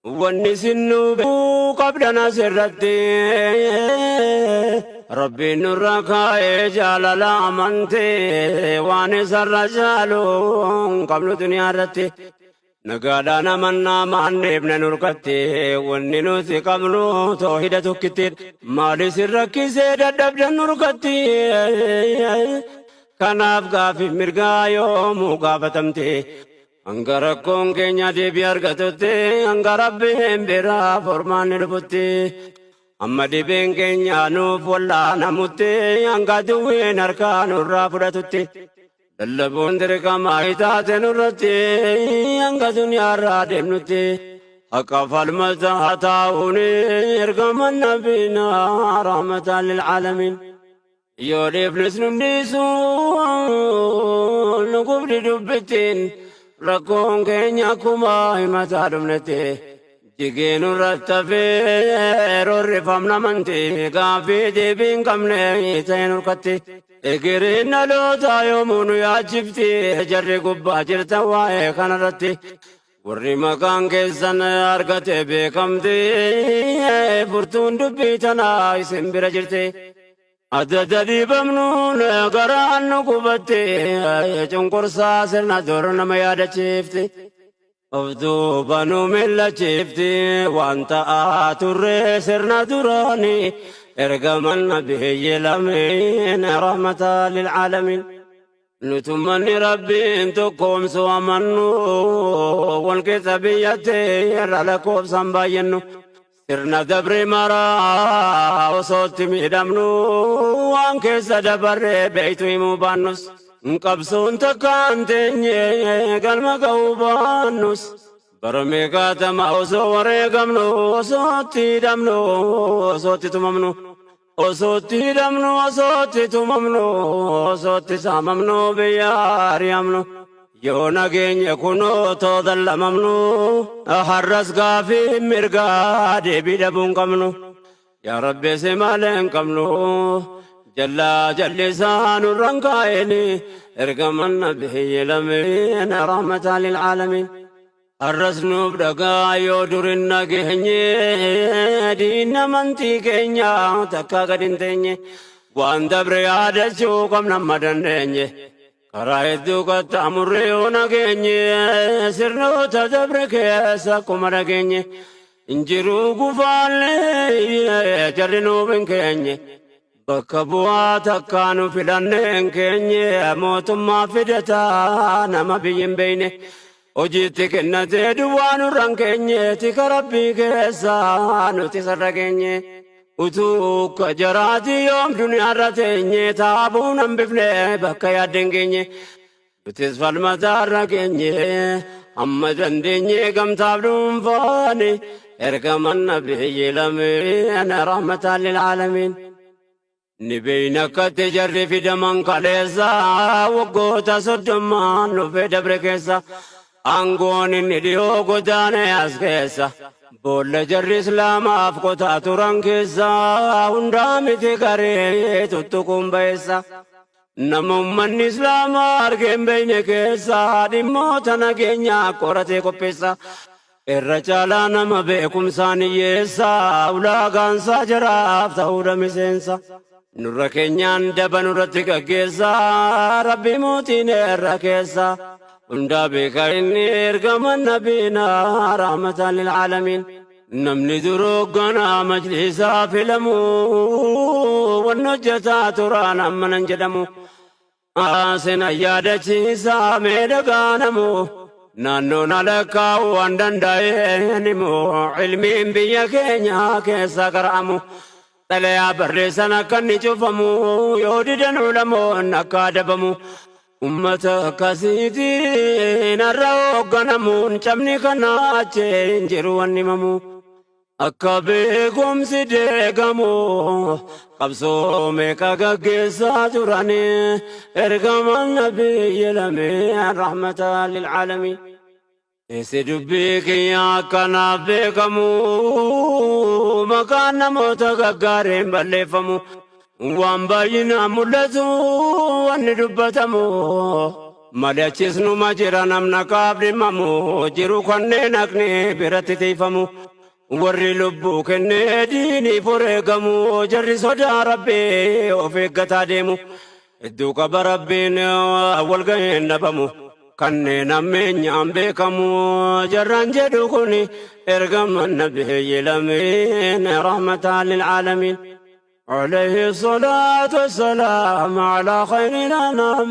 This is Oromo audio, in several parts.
Wanni isin nu beekuu qabdan asirratti Rabbiin nurra kaa'ee jaalala amantee waan isarra caalu hin qabnu duniyaa irratti. Nagaadhaan amannaa maan deebne nurkatti wanni nuti qabnu toohida tokkittiidha. Maal isin rakkisee dadhabdan nurkatti kanaaf gaafiif mirgaa yoomuu gaafatamte. Hanga rakkoon keenya deebii argatutti, hanga Rabbiin biraa furmaanni dhufutti, amma dhibeen keenya nuuf wallaanamutti, hanga duwwiin harkaa nurraa fudhatutti, lallabuun dirqama taate nurratti, hanga duniyaarraa deemnutti, haqa falmataa taa'uun ergama nabiinaa rahmatan lil aalamiin. Yoo dhiifnes nun dhiisu nu gubdi dubbittiin rakkoon keenya akkuma himataa dhumnetti jigee nurratti hafee roorrifamna amantii gaaffii deebii hin qabne ta'e nurkatti. Egereen dhalootaa yoomuu nu yaachifti jarri gubbaa jirtan waa'ee kanarratti. Warri maqaan keessan argate beekamti furtuun dubbii tanaa isin bira jirti. Adda dhiibamnuun garaan nu gubatte cunqursaa sirna dur nama yaadachiifti. Of duuba nu millachiifti waan ta'aa turre sirna duraani ergaman nabiyyi lameen rahmata lil aalamiin. Nutummanni Rabbiin tokkoomsu amannu wal keessa biyyatti irra lakkoofsaan baay'annu sirna dabre maraa osootti miidhamnu waan keessa dabarre beeytu himuu baannus qabsoon takkaan teenye galma ga'uu baannus bara meeqaatama osoo wareegamnu osootti hidhamnu osootti tumamnu Osootti hidhamnu, osootti tumamnu, osootti saamamnu, biyya ari'amnu. Yoo nageenye kunoo too dallamamnu, har'as gaafii mirgaa deebii dhabuu hin qabnu. Yaa Rabbi si malee hin qabnu, jallaa jallisaa nurra hin kaa'ini, ergaman nabiyyi lameen rahmataa lil aalamiin. Har'as nuuf dhagaa yoo dur hin nageenye diinni amantii keenya takkaa gad hin teenye waan dabre yaadachuu qabna amma dandeenye karaa hedduu qaxxaamurree yoo nageenye sirnoota dabre keessa akkuma dhageenye hin jiruu gufaallee jarri nuuf hin keenye. Bakka bu'aa takkaa nu filanneen keenye mootummaa fidataa nama biyyi hin beeyne hojiitti kennatee duwwaa nurran keenye tika rabbii keessa nuti sarra geenye utuu akka jaraatii yoom duniyaarra teenye taabuun hambifne bakka yaadden geenye nutis falmataarra geenye amma dandeenye gamtaaf dhuunfaani ergaman nabiyyi lameen rahmataan lil aalamiin. Ni beeyna akkatti jarri fidaman kaleessa waggoota soddommaan dhufee dabre keessa aangoon inni dhiyoo godaane as keessa boolla jarri islaamaaf qotaa turan keessa hundaa miti garee tuttuquun ba'eessa. Nama ummanni Islaamaa argee hin beekne keessa dhimmoota nageenyaa qoratee qopheessa. Irra caalaa nama beekumsaan hiyyeessa ulaagaansaa jaraaf ta'uudha miseensa. Nurra keenyaan daba nurratti gaggeessa Rabbi mootiin irra keessa. Hundaa beeka inni ergama nabiina rahmatan lil aalamiin. Namni dur hoogganaa majlisaa filamu wanni hojjetaa turaan amma nan jedhamu. Sena yaadachiisaa mee dhagaanamu naannoon alakkaa'u waan danda'een himu ilmiin biyya keenya keessa qara'amu. Xalayaa barreessan akka inni cufamu yoo didan ulamoon akka adabamu. Ummata akkasiitiin har'a hoogganamuun cabni kana achi hin jiru wanni himamu. Akka beekumsi deegamu qabsoo meeqa gaggeessaa turani ergamaan nabiyyi lameen rahmata lil aalamiin. Keessi dubbii kiyya akkanaaf beekamu maqaan namoota gaggaariin balleeffamu waan baay'inaan mul'atu wanni dubbatamu Malee achis numa jira namna qaaf dhimmamu jiru kanneen haqni biratti tiifamu. Warri lubbuu kennee diiniif wareegamu jarri sodaa rabbii of eeggataa deemu. Hedduu qaba rabbiin walgaheen dhabamu. Kanneen ammeenyaan beekamu jarraan jedhu kun ergama nabiyyi lameen rahmataan lil'aalamiin. عليه الصلاة والسلام على خير الأنام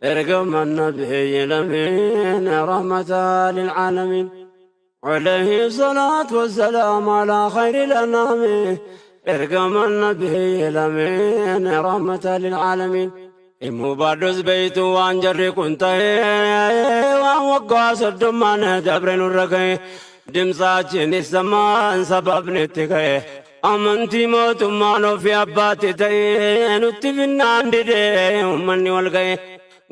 ارقم النبي الأمين رحمة للعالمين عليه الصلاة والسلام على خير الأنام ارقم النبي الأمين رحمة للعالمين Himuu baadhus beeytu waan jarri kun ta'e waan waggaa soddommaan dabre nurra ga'e dimsaachiin samaan sababni itti ka'e amantii mootummaan ofii abbaatti ta'e nutti finnaan didee uummanni wal ga'e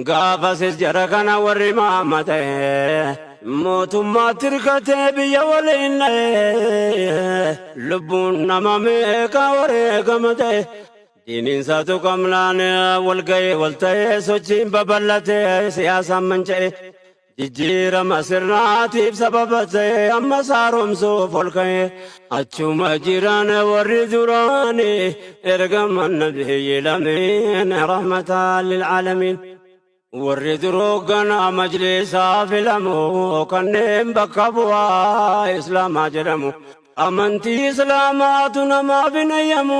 gaafasis jara kana warri maama ta'e mootummaatti hirkatee biyya waliin dha'e lubbuun nama meeqa wareegama ta'e. Diiniinsaatu qabnaan wal ga'e wal ta'ee sochiin babal'atee siyaasaan manca'e jijjiirama sirnaatiif sababa ta'e amma saaromsuuf ol ka'e achuma jiran warri duraani ergama nabiyyi lameen rahmataan lil'aalamiin. Warri duroo ganaa majlisaa filamu kanneen bakka bu'aa islaamaa jedhamu. Amantii islaamaatu namaaf hin eeyyamu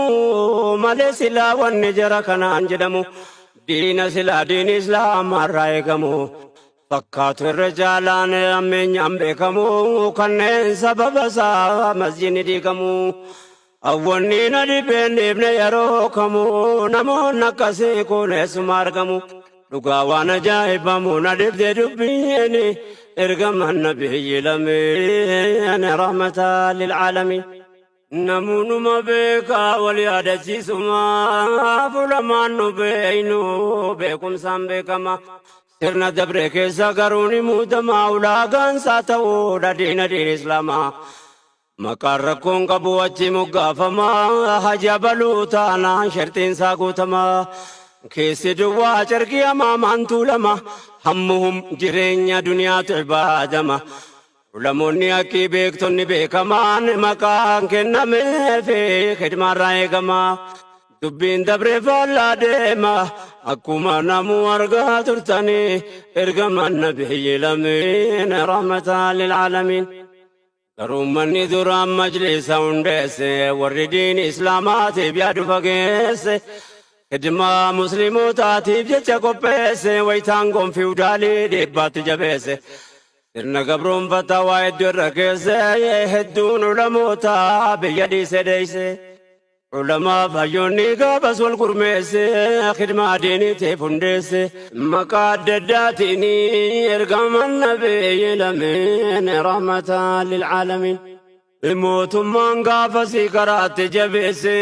malee silaa wanni jara kanaan jedhamu. Diina silaa diini islaamaa irraa eegamu. Fakkaatu irra jaalaan ammeenyaan beekamu kanneen sababa isaa masjidni diigamu. Awwanni na dhibeen dhiibne yeroo kamu namoonni akkasii kun eessuma argamu. Dhugaa waan ajaa'ibamu na dhibde dubbiin ergama nabiyyi lameen rahmataa lil'aalamiin. Namoonnuma beekaa wal yaadachiisuma fuulamaan nu beeynu beekumsaan beekama. Sirna dabre keessa garuu ni muudama ulaagaan isaa ta'uudha diina diin islaamaa. Maqaan rakkoon qabu achi moggaafama haja baluu taanaan sharxiin isaa guutama. Keessi duwwaa carqii hamaamaan tuulama hammuhum jireenya duniyaatu ibaadama. Ulamoonni haqqii beektonni beekamaan maqaan kennameefi khidmaarraa eegama. Dubbiin dabree faallaa deema akkuma namuu argaa turtanii ergaman nabiyyi lameen rahmataan lil'aalamiin. Garuu ummanni duraan majlisa hundeesse warri diin islaamaatiif yaadu fageesse khidmaa muslimootaatiif jecha qopheesse wayitaan gonfiudaalii dhiibbaatti jabeesse. Sirna gabroonfataa waa hedduu irra keesse hedduun ulamoota biyya dhiise dheeyse. Ulamaa hayyoonni gaafas wal gurmeesse khidmaa diiniitiif hundeesse maqaa adda addaatiin ergaman nabiyyi lameen rahmataan lil'aalamiin. Mootummaan gaafasii karaatti jabeesse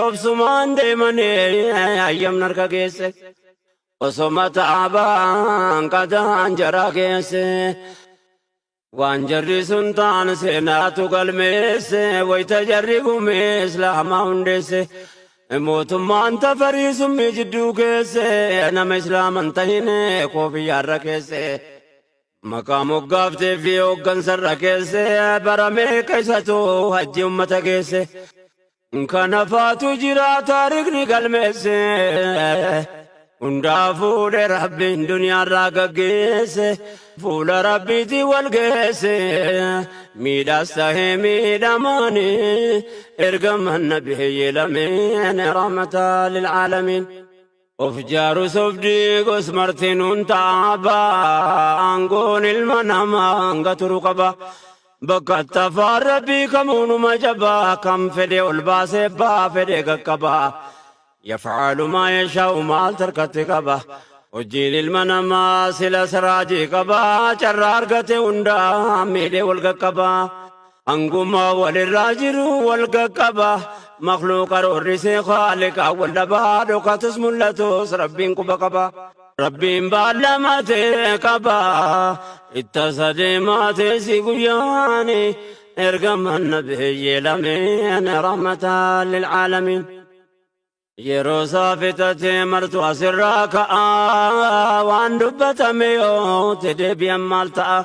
obsumaan deemanii hayyamna harka geesse. Osoma ta'abaan qadaan jara keesse. Waan jarri sun ta'an seenaatu galmeesse wayita jarri gumee islaamaa hundeesse. Mootummaan tafarii summii jidduu keesse nama islaaman tahine koofiyyaarra keesse. Maqaa moggaaftee fi hooggansarra keesse bara meeqa isatu hajji ummata geesse. Kana faatu jira taarikni galmeesse. Hundaa fuudhe rabbiin duniyaarraa gaggeesse. Fuula rabbiitii wal geesse. Miidhaas tahee miidhamaani ergaman nabiyyi lameen rahmataa lil'aalamiin. Of jaarus of diigus martinuun taaba aangoon ilma namaa hanga turu qaba. Bakka tafaan rabbii kamuunuma jabaa kan fedhe ol baasee baa fedhe qaqqaba. Yaf'aalu maa yashaa'u maal tarkatti qaba. Hojiin ilma namaa sila siraajii qaba. Carraa argate hundaa miidhee wal qaqqaba. Hanguma walirraa jiru wal qaqqaba. Makhluuqa roorrisee khaaliqa wal dhabaa dhokatus mul'atus rabbiin quba qaba. Rabbiin baallamatee qaba. Itta sadeemaatee si guyyaani ergaman nabiyyi lameen rahmataan lil'aalamiin. Yeroo isaa fixatee martu asirraa ka'a. Waan dubbatame yoo te deebi'an maal ta'a?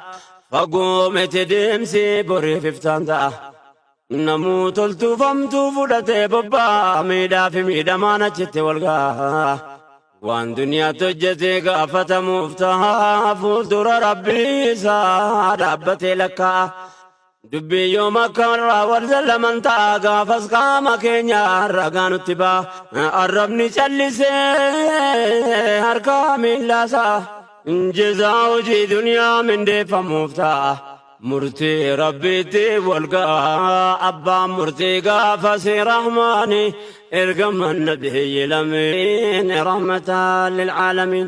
Fagoo miti deemsi boriif iftaan ta'a. Namuu toltuufamtuu fudhatee bobbaa miidhaa fi miidhamaan achitti wal ga'a. Waan duniyaatti hojjetee gaafatamuuf ta'a fuuldura rabbii isaa dhaabbatee lakkaa'a. Dubbii yoom akka irraa wal zallaman ta'a gaafas qaama keenya ragaa nutti ba'a. Arrabni callisee harka miillaasaa jezaa hojii duniyaa mindeeffamuuf ta'a. Murtii rabbiitti wal ga'a abbaan murtii gaafasi rahmaani ergaman nabiyyi lameen rahmataan lilcaalamiin.